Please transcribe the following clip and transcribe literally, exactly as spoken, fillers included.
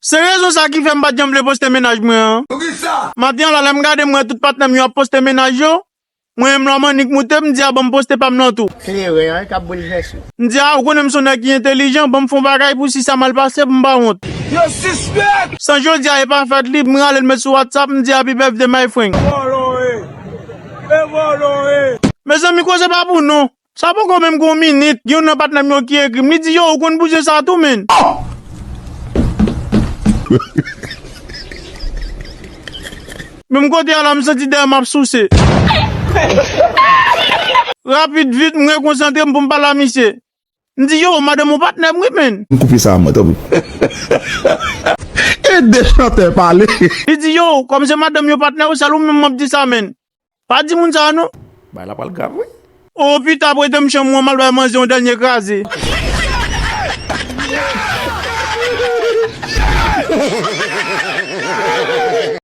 Se rezon sa ki fè m pa t janm vle poste mennaj mwen an. Poukisa? Maten an la, lè m gade, m wè tout patnè m yo ap poste mennaj yo. Mwen menm, lòm annik moute, m di a ban m poste pa m nan tou. Kleren an k ap boulvèse w. M di a, ou konnen m se yon nèg ki entelijan, ban m fè yon bagay pou si sa mal pase, pou m pa wont. Yo sispèk! San jodi a, e pa fèt li, m rale l met sou WhatsApp, m di happy birthday, my friend. Vòlò e! E vòlò e! Mezanmi, koze pa pou nou. Sa poko menm gon minit, gen youn nan patnè m yo ki ekri m, li di, yo, ou konn bouzen sa tou, menn. Menm kote a la, m santi dèyè m ap souse. Rapid, vit, m rekonsantre m pou m pale a misye. M di, yo, madanm ou patnè m, wi, menn. M koupe sa a mwen, tanpri. Ede chantè pale. Li di, yo, kòm se madanm yo patnè w, sèl ou menm m ap di sa, menn. Pa di moun sa a non. Bagay la pral grav, wi. O, pita, prete m chanm ou an, m al bay manzè yon dènye kraze.